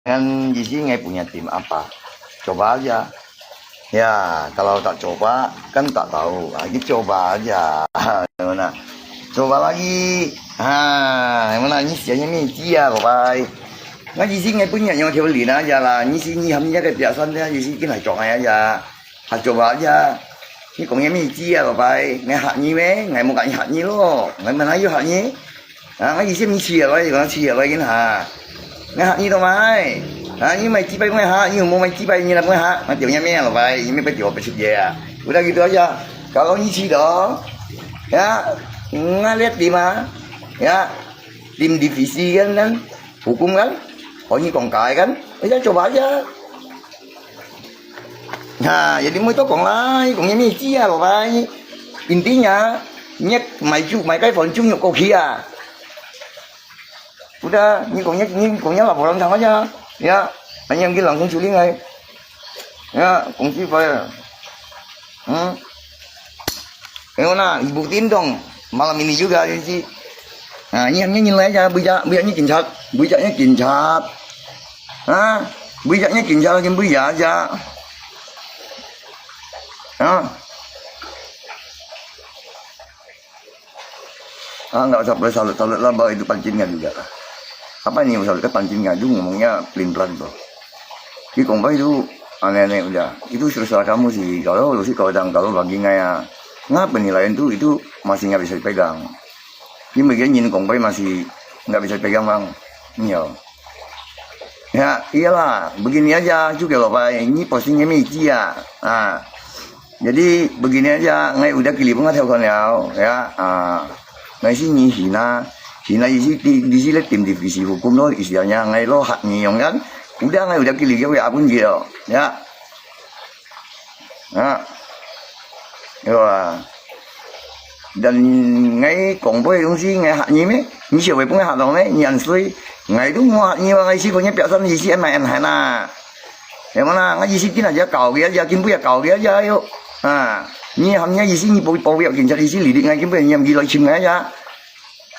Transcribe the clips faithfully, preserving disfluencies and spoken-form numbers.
Kan isi ngai punya tim apa? Coba aja. Ya, kalau tak coba, kan tak tahu. Ah, kita coba aja. Mana? Coba lagi. Ha, mana ni sianya media, bapak. Ngai isi ngai punya yang kau lina aja lah. Ni sini hamnya ke biasa dia, isi kena coba aja. Ha, coba aja. Ni kong yang media, bapak. Ngai hak ni meh, ngai mau kat ni hak ni lo. Ngai mana you hak ni? 啊，我意思毋係啊，我講係啊，我已經下。我客語到埋，啊，你買幾百蚊下，你有無買幾百蚊來買下？我掉你咩落來，你咩不掉不出嘢啊？我到幾多呀？搞到你去的哦，呀，我列點啊，呀，點 divisi kan kan，hukum kan，可以講解kan，哎呀，做下呀。 Ha, jadi mo itu kong lai, kong ni mi ji ah, bapak. Intinya, ni mai ju, mai kai phone ju nyuk koki ah. Udah, ni kong ni, ni kong ni laporan sama aja. Ya, hanya yang langsung suling ai. Ya, kong ji pai. Hmm. Ayo na, ibu tindong. Malam ini juga, jadi. Ha, ni, ni, ni lai aja, buya, buya ni kinchat. Buya ni kinchat. Ha? Buya ni kinchat lagi buya aja. Ha? Ah, nggak usah boleh salut-salut lah, bahwa itu pancingnya juga. Apa ini salut ke pancingnya? Itu ngomongnya pelin-pelan tuh. Di kong pai itu aneh-aneh udah. Itu serah kamu sih. Kalau lu sih kalau dang, kalau bagi ngai ya, ngapa penilaian tuh itu masih nggak bisa dipegang. Ini bagian nyin kong pai masih nggak bisa dipegang, Bang. Iya. Ya, iyalah, begini aja juga loh, Pak. Ini postingnya media. Ah. Jadi, begini aja, ngai udah kili bunga theo kon liao, ya. Ah. Ngai sini hina, hina isi di, di sini tim divisi hukum loh, istilahnya ngai loh hak ni yong kan. Udah ngai udah kili ke, ya, apun dia, ya. Ha. Yo ah. Dan ngai kong pai dong si ngai hak ni meh, ni siapa pun ngai hak dong meh, ni an sui. Ngai tu mo hak ni ngai si punya biasa ni si M I N hai na. Yang mana ngai si kin aja kau dia aja, kin punya kau dia aja yo. Ha. Ni ham ni si ni pau pau dia kin jadi si lidik ngai kin punya nyam gila chim ngai aja.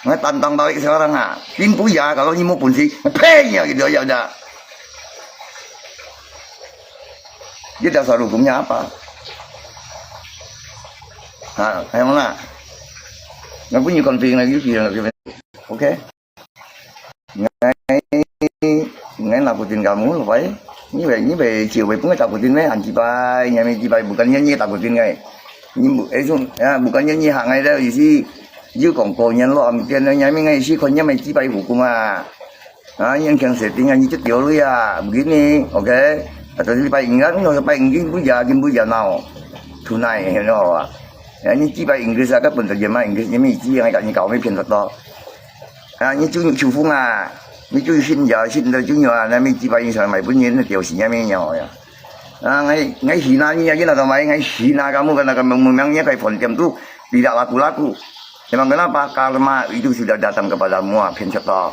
Ngai tantang balik sekarang ah. Kin punya kalau ni mo pun si, pay ya gitu aja udah. Dia dasar hukumnya apa? Ha, yang mana? Nggak punya konflik lagi, dia lagi. Oke. Ngai, ngai nakutin kamu, loh, pai. Ni bai, ni bai, ciu bai, bunga takutin bai, anji bai, nyami ji bai, bukannya ni takutin ngai. Ni bu, eh, sung, ya, bukannya ni hak ngai dah, isi, you kong kong nyan lo, am tian nyami ngai isi, kon nyami ji bai hukum ah. 啊，你肯設定啊，你就掉了呀，begini，OK？啊，但是你拜五啊，你若是拜五，你不要，你不要鬧，tonight，你知道吧？啊，你只拜 English 啊，根本就也卖 English，也没意思，还跟你搞没骗得到。啊，你就秋风啊，你就信呀，信的就有啊，那没几百英上买不年的表示也没有呀。啊，我我去那你也那个买，我去那个木个那个木木棉也可以放点都，比较拉古拉古。Memang kenapa? Karma itu sudah datang kepadamu, ah, 骗得到。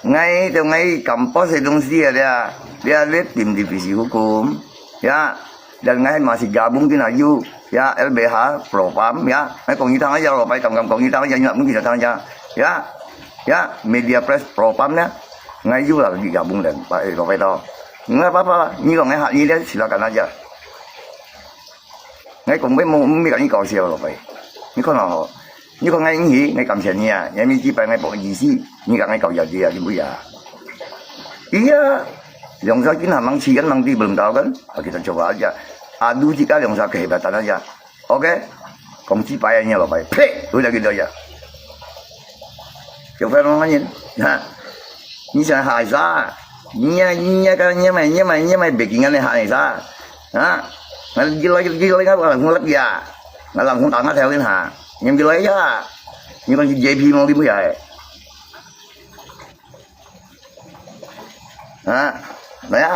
Ngai tu ngai kampus itu si dia, dia, dia tim divisi hukum, ya. Dan ngai masih gabung di Nayu, ya, L B H Propam, ya. Ngai kong itang aja, loh, pai kam kam kong itang aja, nggak mungkin datang aja, ya. Ya, media press Propam ya. Ngai juga lagi gabung dan Pak, eh, Pak Faisal. Nggak apa-apa, ni kong ngai hak ni dia silakan aja. Ngai kong bai mo mi kak ni kau sia lo pai. Ni kau na ho. Ni kau ngai ni ngai kam sia ni ah. Ngai mi ji pai ngai pok ji si. Ni kak ngai kau ya ji ya ji bu ya. Iya. Yang sa kin ha mang chi kan mang di belum tahu kan. Ah, kita coba aja. Adu jika yang sa kehebatan aja. Oke. Kong ji pai ni lo pai. Pe, udah gitu aja. Coba orang lain. Nah. Ni sa hai sa. Ni ya ni ya kan ni mai ni mai ni mai beking kan ni hai sa. Ha? Ngal gila gila gila ngal langsung lep ya. Ngal langsung tangan saya ha. Yang gila ya. Ni kan J P mau gitu ya. Ha? Nah ya.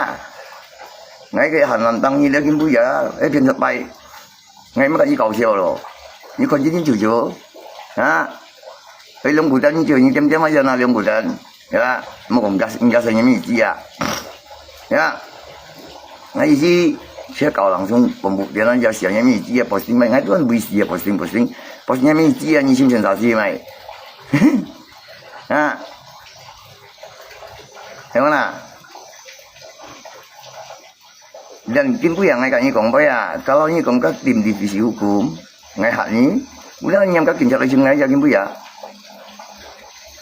Ngai ke han lantang ni lagi bu ya. Eh, 變失敗。 Ngai mah kak ni kau sia lo. Ni kon ji ni cucu. Ha? Pai long kutan ni cucu ni tiam tiam aja na long kutan. Ya, mau kong gas gas ni mi ji ya. Ya. Ngai isi sia kau langsung pembuktian aja sia ni mi ji ya posting mai. Ngai tuan bui sia posting posting. Posting ni mi ji ya ni sim sensasi mai. Ha? 係無啦？連今晡日𠊎甲你講話啊，假如你講个點滴非是hukum，𠊎嚇你，有了你敢警察來尋𠊎呀，今晡日啊？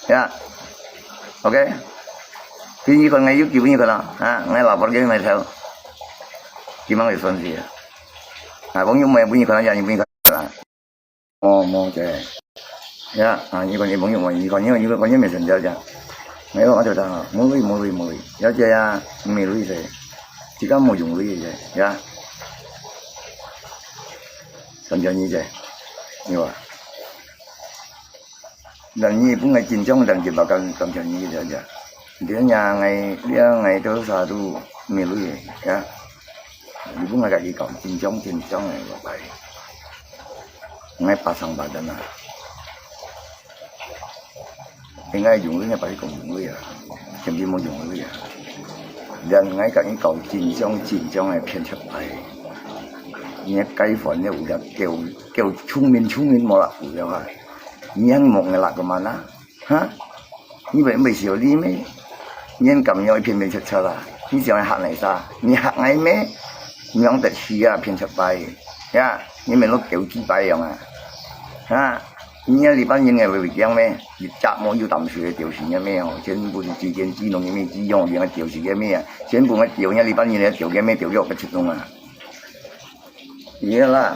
呀，OK，今日看𠊎有機會你看啊，啊，𠊎老婆给你買條，今晚會算是啊，啊，朋友买分你看啊，你分你看啊。 哦，無个。呀，啊，你看你朋友嘛，你看你，你看你messenger呀。哎呦，我就讲啊，無鐳，無鐳，無鐳。了解啊，毋係鐳个，自家無用鐳个，呀。三千二个，有啊。但你本來緊張，但就把三千二个了解。你看呀，哎，你看哎，多少都無鐳个，呀。 你分𠊎家己講，緊張緊張个，老弟。𠊎巴掌巴等啊。應該用鐳，𠊎把你講用鐳啊，根本無用鐳啊。連𠊎甲你講緊張緊張个騙出來，你个解放了有了，夠夠聰明聰明無啦，有了啊。你還摸个那个嘛啦？ 哈？你毋係毋係小李咩？你敢樣一騙騙出出啊？你想要嚇𠊎啥？你嚇𠊎咩？你講得去啊，騙出來。呀，你毋係落狗雞排樣啊？哈？你啊，你班人个會會驚咩？一隻毛有淡水个就是个咩哦，全部是機電機能个咩機用，个就是个咩啊？全部个丟，你啊，你班人个丟个咩丟个，不出动啊？ Iyalah.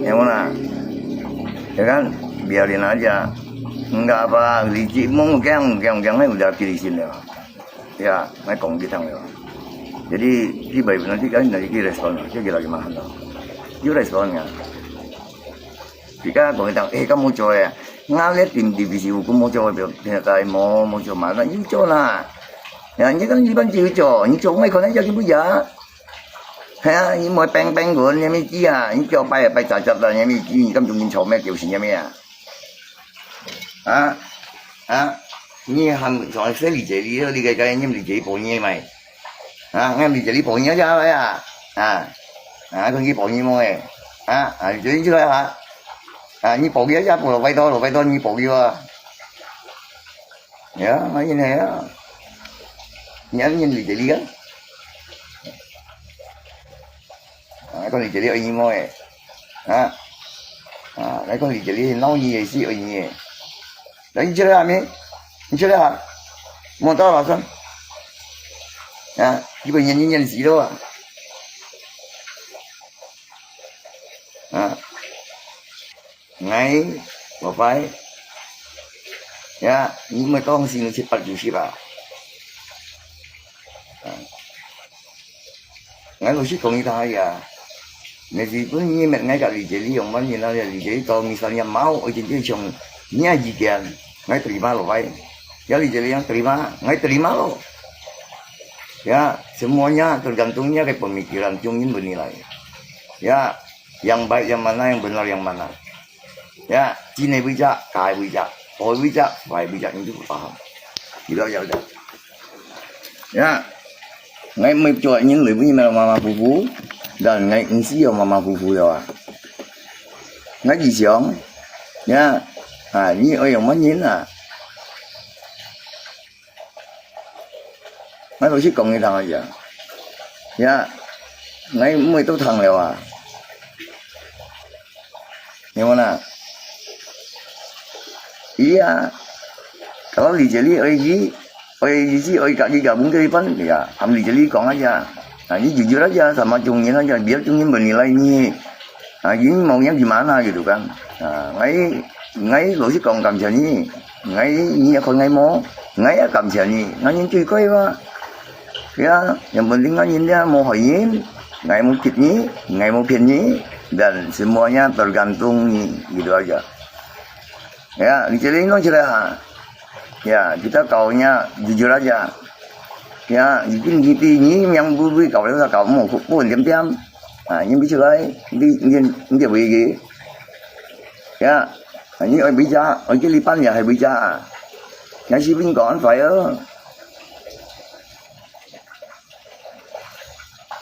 Yang mana? Ya kan? Biarin aja. Enggak apa, licik mungkeng, mungkeng, mungkeng, udah pilihin ya. Ya, mai kong kita ya. Jadi, kita nanti kan nanti kita respon, kita lagi mahal lah. Kita respon ya. Kita kong kita, eh, kamu cowok ya? Ngalet tim divisi hukum mau cowok, dia, dia, mau, mau cowok mana? Ini cowok lah. Ya, ini kan iban cewek cowok. Ini cowok mai kau nanti jadi buaya. 係啊，你莫拚拚个，你乜知啊？你叫拜啊拜雜雜啦，你乜知？你敢中意吵咩？就是你乜啊？啊啊！你還從細理解你，你个个你理解婆你咪？啊，你理解你婆你呀呀？啊啊，同佢婆你么？哎啊啊，你就出來哈！啊，你婆佢呀，婆拜託，拜託你婆佢啊！ Ya, ngayon na ya. Niya niya ni Jeli kan? Ah, kau ni Jeli ini mo eh. Ha? Ah, kau ni Jeli nau ni eh si ini eh. Dah ini Jeli kami. Ini Jeli ha. Mau tahu lah kan? Ya, ibu niya niya si lo. Ha. 𠊎，老弟，呀，你莫當時你七八九十啊。啊，𠊎老實講你聽下呀，你日本你乜𠊎个理解你用萬年啊，理解你到你三年mau，我真正像你个意見，𠊎terima老弟，ya理解你yang terima，𠊎terima咯。Ya，semuanya tergantung你个pemikiran，中人本來。Ya。 Yang baik yang mana, yang benar yang mana. Ya, 真个位置，假个位置，好个位置，壞个位置，你就paham。你了解不了？Ya，𠊎每做人類本來馬馬虎虎，但𠊎毋使要馬馬虎虎了啊。𠊎只想，ya，啊，你愛用麼人啊？ 𠊎老實講你聽啊，呀，𠊎每都聽了啊。你看啊，佢啊，kalau理解你愛佢，愛意思愛家己家本个一半，呀，含理解你講啊，呀，啊，你就就啦，呀，sama中人啊，呀，biar中人menilai你。 啊，佢無影佢mana gitu kan。啊，𠊎，𠊎老實講感謝你，𠊎，你也看𠊎無，𠊎也感謝你，𠊎人最乖嘛。Ya，yang penting𠊎人也無害人，𠊎無激你，𠊎無騙你，dan semuanya tergantung你，gitu aja。Ya，你這裡弄起來哈。Ya，kita kawinnya jujur aja。Ya，已經你對你yang bui-bui kau，kau mau pun diam-diam。 啊，你咪出來，你，你，你就會个。Ya，啊，你愛回家，愛叫你半夜還回家啊？你係邊個安排哦？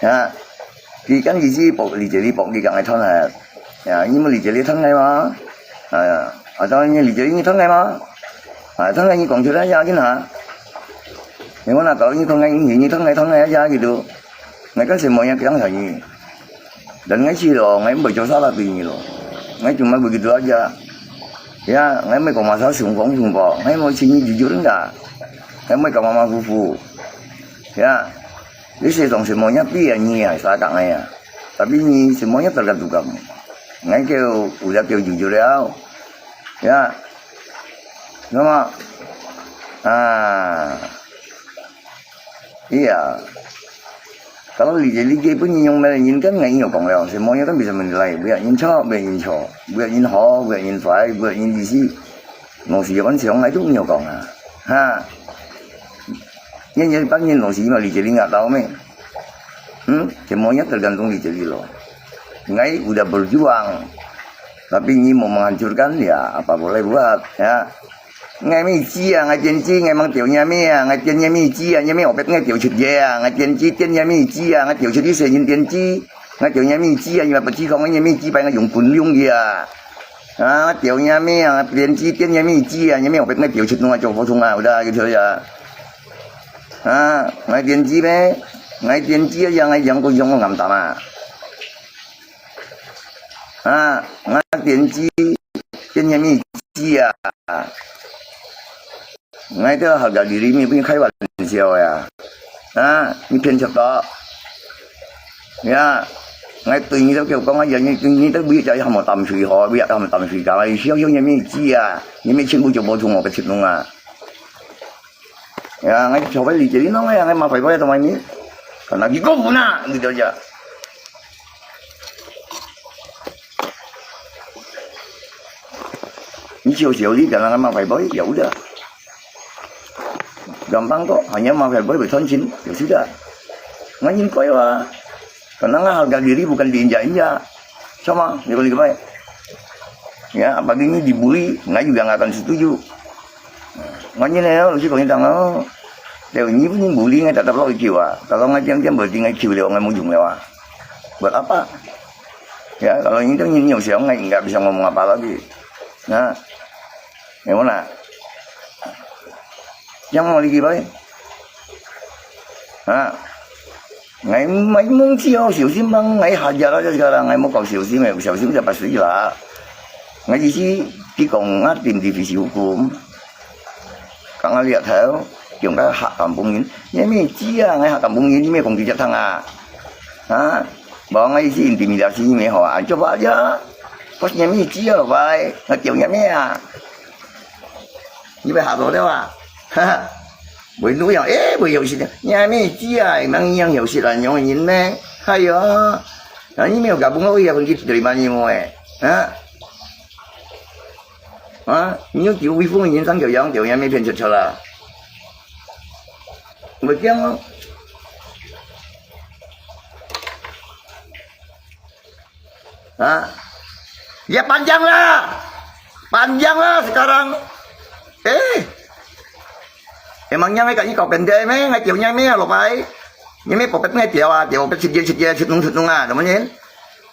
啊，佢跟你去บอก，你這裡บอก，你講愛斷來。啊，你冇你這裡斷來嘛？啊，啊，當然你這裡斷來嘛？啊，斷來你講出來呀，你拿。你看啊，kalau你看𠊎，你，你看𠊎，看𠊎aja gitu。𠊎kan semua yang kita hari ini. Dan𠊎去咯，𠊎毋會做salah對你咯。𠊎cuma begitu aja. Ya，𠊎毋會講masalah sungkong-sungkong，𠊎毋會請你jujur nda。𠊎毋會講馬馬虎虎。Ya，這世上semuanya比你啊，salah ngai啊。Tapi你semuanya tergantung kamu。𠊎叫，udah叫jujur了。Ya，那麼，啊。 Iya. Kalau理解，理解分人用咩人kan ngai有講了，semuanya kan bisa menilai，不要認錯，不要認錯，不要認好，不要認壞，不要認意思。老師有講，像𠊎都有講啊，哈。人人班人老師嘛，理解你nggak tahu咩？Hmm，semuanya tergantung理解你咯。Ngai udah berjuang，tapi你mau menghancurkan，ya apa boleh buat，ya。 Ngai mi ci啊，ngai tian ci，ngai mang tiau nya mi啊，ngai tian nya mi ci啊，nya mi opet ngai tiau chut ye啊，ngai tian ci tian nya mi ci啊，ngai tiau chut i se nyin tian ci，ngai tiau nya mi ci啊，nyi ma peci kong nya mi ci pai ngai yung pun liung ye啊。啊，tiau nya mi啊，ngai tian ci tian nya mi ci啊，nya mi opet ngai tiau chut nung ah，做普通啊，udah gitu ya。啊，ngai tian ci咩？ngai tian ci啊，yang ngai yang ko yang ko ngam tam啊。啊，ngai tian ci。 Tian nya mi ci啊。Ngai tiau harga diri mi，不是開玩笑呀。啊，你騙食多。Ya，ngai對你都叫講啊，你，你都每日就喊我淡水河，每日喊我淡水港啊，你笑笑nya mi ci啊，你mi全部就無從我个食弄啊。Ya，ngai coba理解你弄啊，ngai mafai boy teman ni。Karena di ko puna，你知道ya。 你小小的，jangan mafai boy，ya udah。Gampang kok，hanya mafai boy bertoncin，ya sudah。Ngan ingkoi wa，karena ngan harga diri bukan diinjak-injak。Sama，你讲你个咩？Ya，apalagi ini dibully，ngan juga nggak akan setuju。Ngan ini ya，老师讲你讲哦，对，你不能bully，ngan tetap lo ikut wa。Kalau ngan diam-diam berarti ngan ikut lewat，ngan mujung lewat。Buat apa？ Ya，kalau ini kan nyok siang ngai nggak bisa ngomong apa lagi. Nah，你看啦，yang mau lagi baik. Ha, ngai mai mung cio小心bang，ngai hajar aja sekarang，ngai mau kau小心，小心就pasti lah。Ngai isi tikong ngatin divisi hukum. Kang lihat hal, tiong ka hak kampung ini. Ini mi cia ngai hak kampung ini mi kong tidak tang ah. Ha? Bawa ngai isi intimidasi ini ho, ah, coba aja. Pas nyami cia lo pai, ngai tiong nyami ah. Ini pai hak lo dewa. Ha. Bui nu yang, eh, bui yau sit. Nyami cia, mang yang yau sit lah nyong ini. Hayo. Nah, ini mi gabung lo ya, pergi terima ni mo eh. Ha? Ha? Ini tiup wi fung ini sang tiong yang, tiong nyami pian chat chat lah. Begiang lo. Ha? Ya panjang lah. Panjang lah sekarang. Eh. Emangnya ngai kani kau pendek meh, ngai tiau nyami lo pai. Nyami popet ngai tiau ah, tiau popet sit dia sit dia sit nung sit nung ah, teman nyen.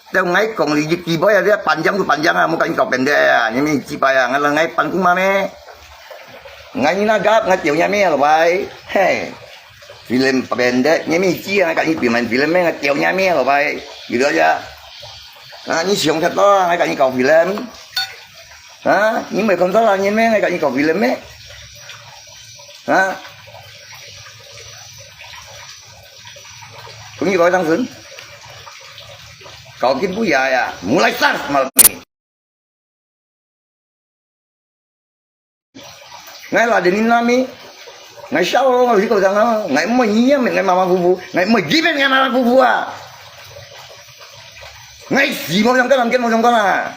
Tiau ngai kong li jik tiba ya dia panjang tu panjang ah, muka kau pendek ah, nyami cipa ya, ngai ngai pan kuma meh. Ngai ni nagap, ngai tiau nyami lo pai. Hei. Film pendek, nyami cia, ngai kani pi main film meh, ngai tiau nyami lo pai. Gitu aja. Nah, ni siang khat lah, ngai kani kau film. Ha? Ni mai kon salah nyen meh, ngai kani kau film meh. Ha? Kau ni kau tang sun. Kau kin bu ya ya, mulai start malam ni. Ngai la denin nami. Ngai sao lo ngai kau tang ah. Ngai mai nyiam ngai mama pupu. Ngai mai giben ngai mama pupu ah. Ngai si mau jangkan, angken mau jangkan ah.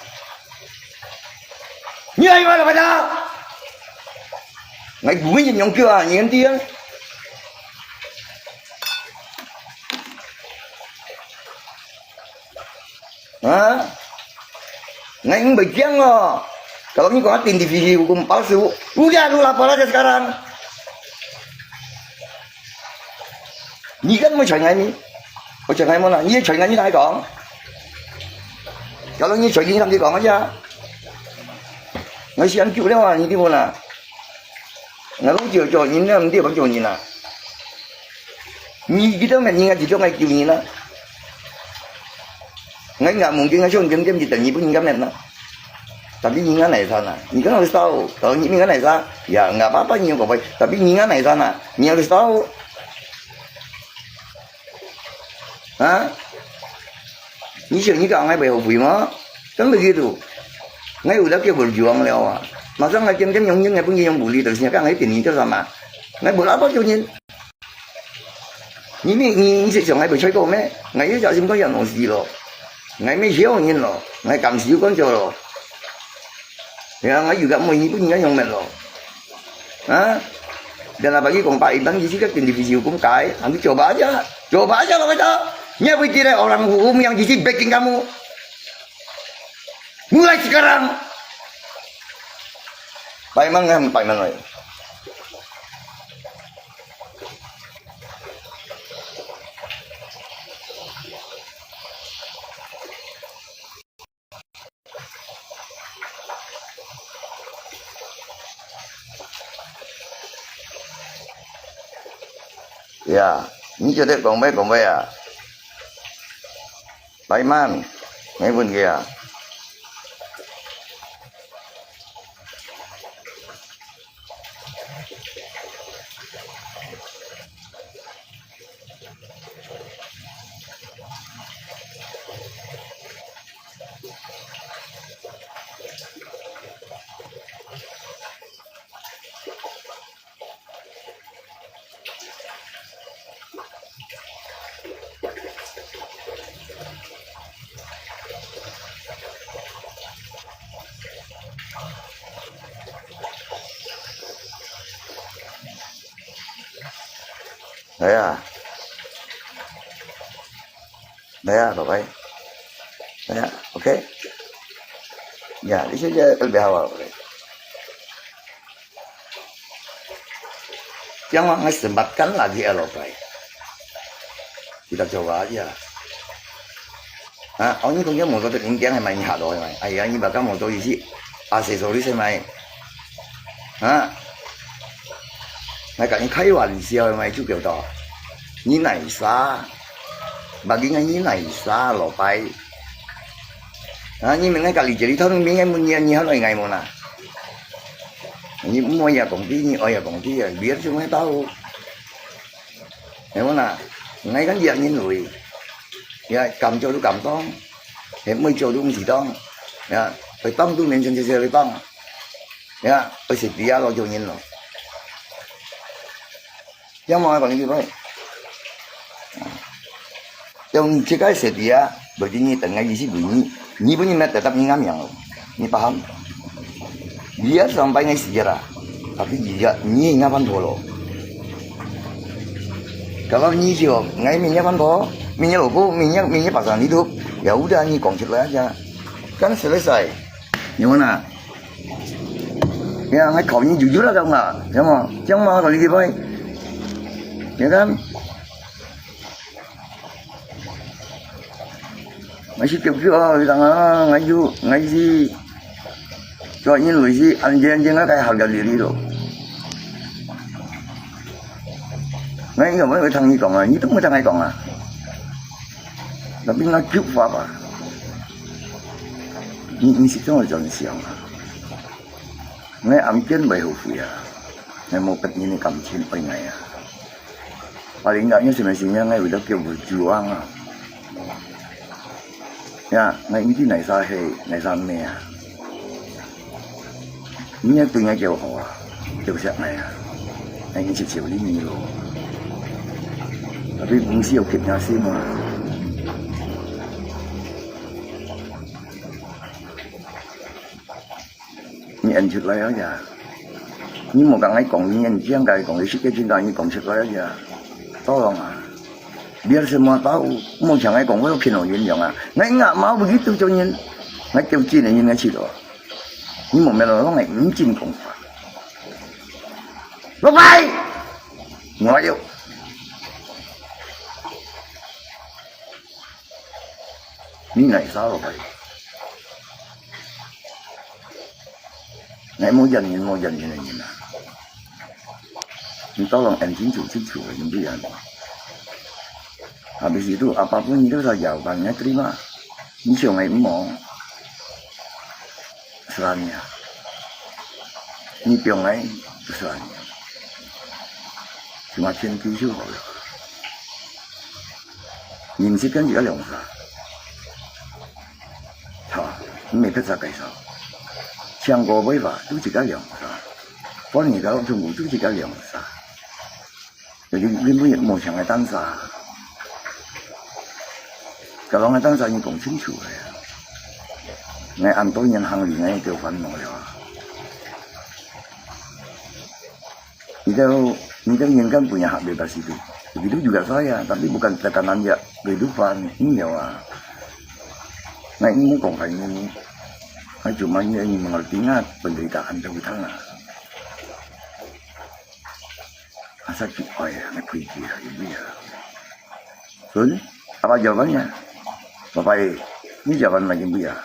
Ni ai mala pada. Ngai bumi nyong kyo ah, nyen ti ah. Ha? Ngai ngai bejang lo. Kalau ni kau atin di hukum palsu, udah lu lapor aja sekarang. Ni kan mau cari ngai ni. Mau cari ngai mana? Ni cari ngai ni ngai kong. Kalau ni cari ni nanti kong aja. Ngai sian kiu lewat ni di mana? Ngai long kiu kiu ni ni nanti bang kiu ni na. 你知道乜？你知道𠊎救你啦。𠊎ngak mungkin𠊎想點點就等你分人家乜啦。Tapi你ngak哪sana？你跟我说，你你ngak哪sana？Ya, nggak apa-apa你ngak apa-apa. Tapi你ngak哪sana？你要说，啊？你想你讲𠊎會后悔吗？Kan begitu. Ngai udah kaya berjuang liao ah. Masa ngai tiap-tiap nyong nyen ngai pun nyong buli terus ngai kan ngai pin ni sama. Ngai buat apa tu nyen? Ni ni ni ni sejong ngai bercakap ko me. Ngai ye jasim ko yang nong si lo. Ngai me siau nyen lo. Ngai kam siu kon jo lo. Ya ngai juga mo ni pun ngai nyong met lo. Ha? Dan apalagi kong pa ibang di sini kan televisi hukum kai, ambil coba aja. Coba aja lo kita. Nya boleh tidak orang hukum yang di sini backing kamu? Mulai sekarang. Paiman kan paiman oi. Ya, ni jadi kong bai kong bai ya. Paiman, ngai pun kaya. Naya. Naya, babai. Naya, okay. Ya, di sini dia lebih awal. Yang orang sembatkan lagi alopai. Kita coba aja. Ha, awak ni kong motor tu kong kiang hai mai ni halo hai mai. Ai ya, ni bakal motor isi. Aksesoris hai mai. Ha. Ngai kani khai wan sia hai mai chu kêu to. Ni nai sa. Bagi ngai ni nai sa lo pai. Ha, ni mengai kali jadi tahun mengai mun ni ni halo ngai mona. Ni mo ya kong ti ni o ya kong ti ya biar cuma tahu. Ngai mona. Ngai kan dia ni lui. Ya, kam jo tu kam tong. He mo jo tu mesti tong. Ya, pe tong tu mention je je pe tong. Ya, pe si dia lo jo ni lo. Yang mau kong ni pai. Yang cakap setia, berarti ni tengah isi bunyi. Ni bunyi mat tetap ni ngam yang. Ni paham? Dia sampai ngai sejarah. Tapi dia ni ngapan dulu. Kalau ni sio, ngai minyak pan po, minyak loko, minyak minyak pasang hidup. Ya udah ni kong aja. Kan selesai. Yang mana? Ya, ngai kau ni jujur lah kau nggak? Ya mau, yang mau kau lagi boy. Ya kan? Ngai si kiu kiu ah, kita ngai ngai ju ngai si. Cho ni lui si anjing anjing ngai kai harga diri lo. Ngai ngai mau thang ni kong ah, ni tu mau thang ngai kong ah. Tapi ngai kiu fa ba. Ni ni si tong jong siang ah. Ngai am kian bai hu fui ah. Ngai mau kat ni ni kam chin oi ngai ah. Paling enggaknya semestinya ngai udah kêu berjuang ah. Ya, ngai ini nai sa he, nai sa me ah. Ini tu ngai kêu ho ah, kêu siap ngai ah. Ngai ini cip cip ni ni lo. Tapi fungsi okey nasi mah. Ni ăn chit lai aja. Ni mau kang ai kong ni ăn chiang kai kong ni sik ke jing kai ni kong chit lai aja. Tolong ah. Biar semua tahu, mau chang ai kong wei kin ong yin yong ah. Ngai ngak mau begitu cho yin. Ngai kêu chin yin ngai chit lo. Ni mau melo lo ngai yin chin kong fa. Lo pai. Ngai yo. Ni nai sa lo pai. Ngai mo jan yin mo jan yin yin na. Ni tao long en chin chu chin chu yin bi yan. Habis itu, apapun itu saya jawabannya terima. Ni siang ay mo, serahnya. Ni piang ay, serahnya. Cuma 前提就好了。你毋識跟自家量啥？哈，你沒別啥介紹。像我尾巴都自家量啥，我你个中午都自家量啥。 你，你每日無像个單啥，个人个單啥你講清楚个呀。𠊎恁多年行禮，𠊎就煩惱了啊。你都，你都應該分人客袂白事的，你都有个啥呀，tapi bukan tekanan ya kehidupan，你有啊。那你講法你，那就嘛你，你mengerti啊，本来个很正常啊。 Asa ki ai, ngai pui ki ai, bui a. Sun, apa jawabannya? Bapak, ni jawaban lagi bui a.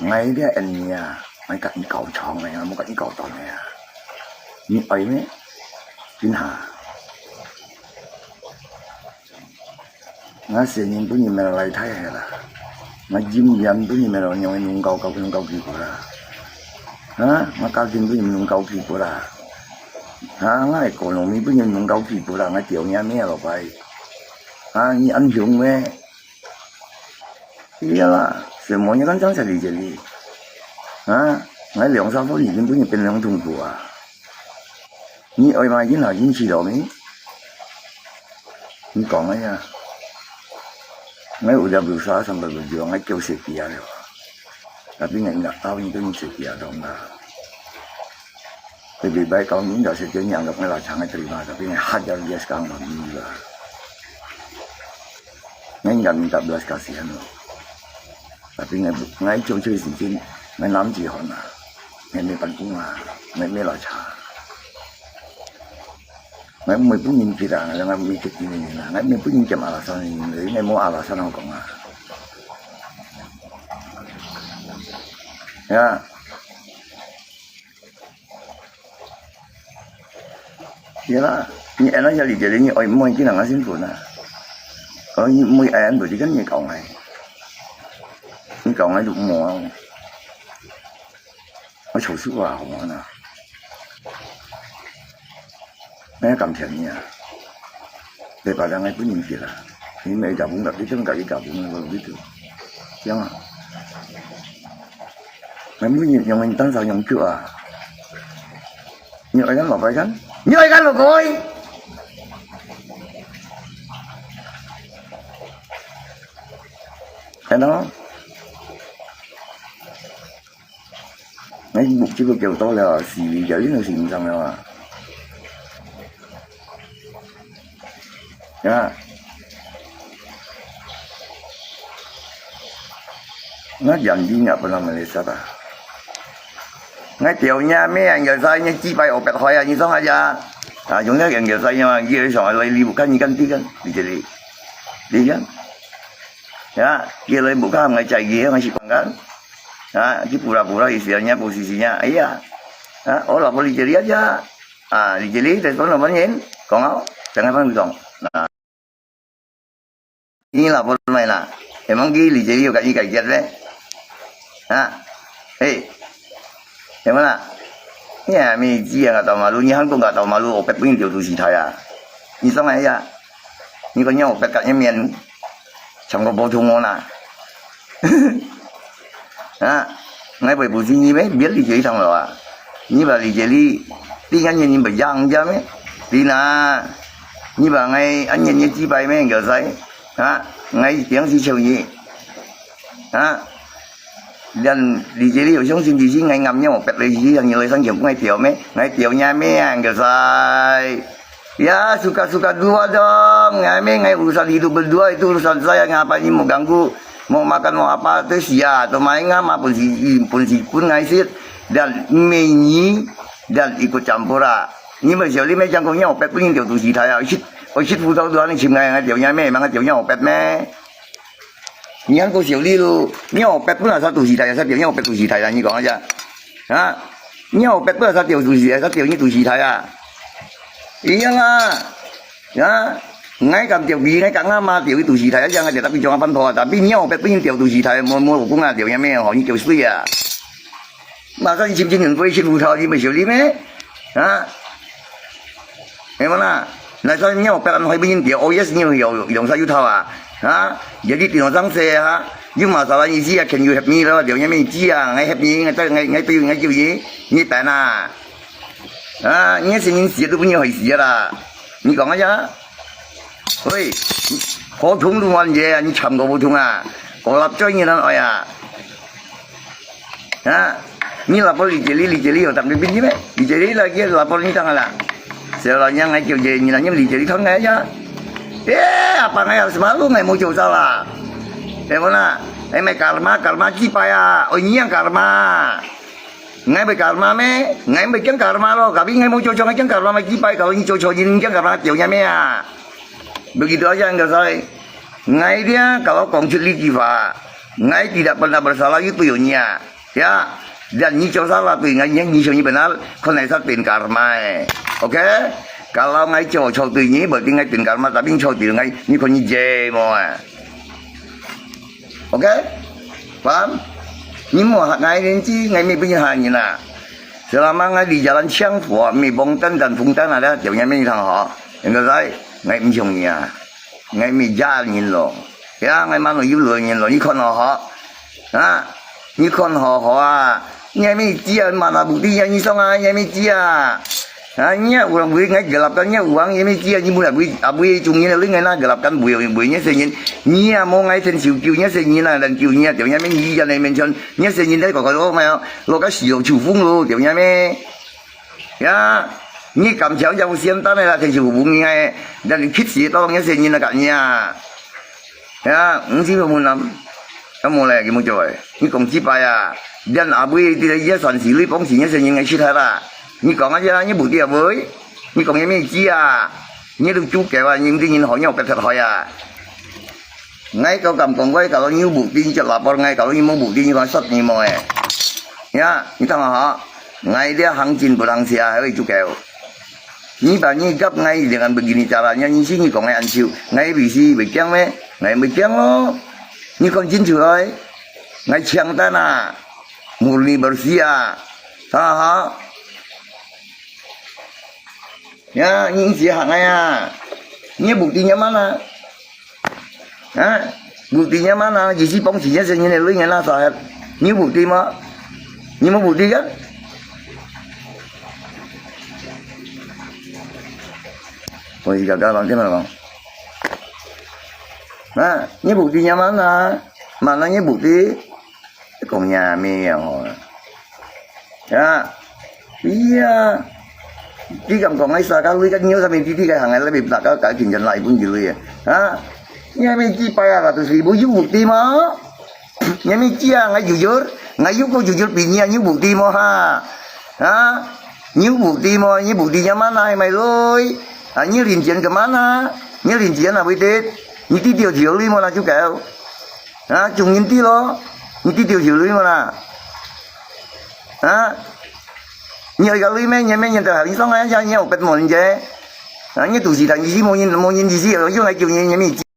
Ngai dia en ni a, ngai kat ni kau chong ngai, mu kat ni kau ton ngai a. Ni ai me? Kin ha. Nga sinin pun ni mela lai thai hela. Nga jim yan pun ni mela nyong nung kau kau nung kau ki pura. Ha, nga kaltin pun ni nung kau ki pura. Ha, nga ekonomi pun ni nung kau ki pura, nga tiaw nya me lo pai. Ha, ni an hiong me. Iya lah, semuanya kan cang cari jadi. Ha, nga liang sa pun ni pun ni pen liang tung pura. Ni oi mai kin ha kin chi lo mi. Ni kong ai ya. Ngai udah berusaha sampai berjuang, ngai kêu setia ya. Tapi ngai nggak tahu itu ni setia atau enggak. Lebih baik kalau ni nggak setia, ni anggap ngai lacang, ngai terima, tapi ngai hajar dia sekarang mami lah. Ngai nggak minta belas kasihan loh. Tapi ngai, ngai cuy-cuy sinsin, ngai nam ji hon ah, ngai me pan kung ah, ngai me la cha. Ngai me pun yin pira, ngai me kit ni na, ngai me pun yin jam alasan ni, ngai mo alasan ang kong ah. Ya. Iya lah, ni enak jadi jadi ni oi mo kin ang asin pun ah. Kalau ni mo ai an tu kan ni kau ngai. Ni kau ngai tu mo. Ngai chau su ah, hong ah. Ngai kam thian ni ah. Daripada ngai pun ni kira. Ni mai gabung tak itu, ngai gabung ngai baru gitu. Yang ah. Ngai pun ni yang tang sa yang cu ah. Ni oi kan lo pai kan? Ni oi kan lo koi. Ano? Ngai buk ci ko kêu to le, si li kêu li no si sang le. Ya. Ngai janji ngai pernah Malaysia ta. Ngai tiaw nya me ang kêu sai nya ci pai opet hoi ah, ni song aja. Ah, yung nya ang kêu sai nya, ang kêu song lai li bukan ni kan ti kan, di jadi. Di kan? Ya, kêu lai bukan ngai cai kêu ngai si pangkan. Ha, ki pura-pura istilahnya posisinya. Iya. Ha, oh, lapor di jadi aja. Ah, di jadi telepon nomor nyen. Kong au, jangan pang dong. Nah. Ini lapor mai lah. Emang ki di jadi ka ikai kiat le. Ha. Hei. Yang mana? Ya, mi ji yang nggak tahu malu, ni Hangkong nggak tahu malu, opet pun jauh tu si thai ah. Ni song ai ya. Ni kau nyau opet kat nyemen. Chang ko botong ona. Ha, ngai bai bu si ni me, biar di jadi tang lo ah. Ni ba di jadi, ti ngan ni ba yang ja me. Ti na, ni ba ngai an ni ni ji bai me, ngai sai. Ha, ngai tiang si chau ni. Ha, dan di jadi yo song sin di si ngai ngam ni mo pet le si yang ni le sang kiam ngai tiaw me, ngai tiaw nya me, ngai sai. Ya, suka-suka dua dong. Ngai me, ngai urusan hidup berdua itu urusan saya. Ngapain ni mau ganggu? Mau makan, mau apa, tu sia. Tu mai ngam pun si, pun si, pun ngai sit. Dan meni, dan ikut campur ah. Ni mai siau li mai jangkung nyau pet pun nyau tu si thai ah. Shit, oh shit, fu tau dua ni chim ngai ngai tiau nyau me, mang ngai tiau nyau pet me. Ni ang ko siau li lu, nyau pet pun asa tu si thai, asa tiau nyau pet tu si thai ah, ni kong aja. Ha? Nyau pet pun asa tiau tu si, asa tiau ni tu si thai ah. Iya lah. Ya. ，𠊎敢釣魚，𠊎敢阿媽釣魚肚屎大，這樣𠊎就特別將阿飯泡啊，tapi你有別人釣肚屎大，無無老公啊，釣也沒有，你釣水啊。馬上你親親人會去葡萄，你沒修理咩？啊？哎，mana？那時候你有別人會不人釣，oh yes，你有有用啥有套啊？啊？Jadi tino sang se ha? You masalah isi ya, can you help me lah？釣也沒意思啊，𠊎help你，𠊎再𠊎𠊎對𠊎救你，你等啊？啊？你先人死都不你害死啦，你講啊呀？ 喂，合同都完結啊，你簽過合同啊？我lapor你能哎呀？啊？你lapor你這裡，你這裡有當兵兵咩？你這裡lagi lapor你當啦。Selalu yang ai kêu je, ni nanya li jadi thon ngai ya. Eh, apa ngai harus malu ngai mau jauh salah. Eh, mana? Eh, mai karma, karma kipai ya. Oh, ini yang karma. Ngai bai karma me, ngai bai kiang karma lo, tapi ngai mau cocok ngai kiang karma mai kipai, kalau ni cocok ni kiang karma tiau nya me ah. Begitu aja yang saya. Ngai dia kalau kong cili kifa, ngai tidak pernah bersalah itu yonya. Ya, dan ni cocok salah tu ngai yang ni cocok ni benar, kon ngai sa tin karma eh. Oke? Kalau ngai cocok tu ni, berarti ngai tin karma, tapi ni cocok tu ngai ni kon ni je mo eh. Oke? Paham? Ni mo hak ngai nen ci, ngai mi pun hak ni na. Selama ngai di jalan siang fua, mi bong tan dan fung tan ada, tiap ngai mi thang ho. Yang kau sai, ngai mi siung ni ah. Ngai mi jalan ni lo. Ya, ngai manu yu lo ni lo, ni kon ho ho. Ha? Ni kon ho ho ah. Ngai mi cia mana bukti ya ni song ah, ngai mi cia. Ha, nya urang bui ngai gelapkan nya uang, nya mi cia ni mula bui, abui cung ni leh ngai na gelapkan bui, bui nya senyin. Nya mo ngai sen siu kiu nya senyin na dan kiu nya, tiap nya mi ni ya nai mention, nya senyin dai kau kau lo mai lo ka si lo chu fung lo, tiap nya mi. Ya, ni kam chiang jang sian tan la sen siu fung ni ngai, dan kit si tolong nya senyin na ka nya. Ya, 毋知有無諗，有無咧？佢無做誒，你講幾擺啊？連阿妹啲一三四你講是你先人个時代啦，你講啊，你無知阿妹，你講你咩知啊？你都豬狗啊，你毋知人好，你有別忒害啊？𠊎都敢講，𠊎kalau你有目的，你就lapor𠊎；kalau你無目的，你講殺你無誒。Ya，你聽好，𠊎這行情不能寫，還會豬狗。 你把你gap ngai dengan begini caranya, ni sini kong ngai ansyu, ngai bisi bejang me, ngai bejang lo. Ni kon jin chulai, ngai chiang tan ah, murni bersih ah, ha ha. Ya, ni si hak ngai ah, ni buktinya mana? Ha? Buktinya mana? Jisi pong sinya senyum lui ngena sahat. Ni bukti ma? Ni mau bukti kan? Oh, iya, kalau dia memang. Nah, ni buktinya mana? Mana ni bukti? Kong nya mi yang ho. Ya. Iya. Ti kam kong ai sa ka lui ka nyo sa mi ti ti ka hang ai la bi ta ka ka kin jan lai pun ji lui. Ha? Nya mi ji pai a ratus ribu yu bukti ma? Nya mi ji a ngai jujur, ngai yu ko jujur pi nya yu bukti ma ha? Ha? Yu bukti ma, yu bukti nya mana ai mai lui? Ha, yu lin jian ke mana? Yu lin jian a bui tit? Ni ti tio tio lui ma na ju kau? Ha, chung yin ti lo, ni ti tio tio lui ma na? Ha? Ni oi ka lui me, ni me ni ta ha, ni song ai ya ni o pet mo ni je. Ha, ni tu si ta ni si mo ni mo ni si, yo ngai kiu ni ni mi.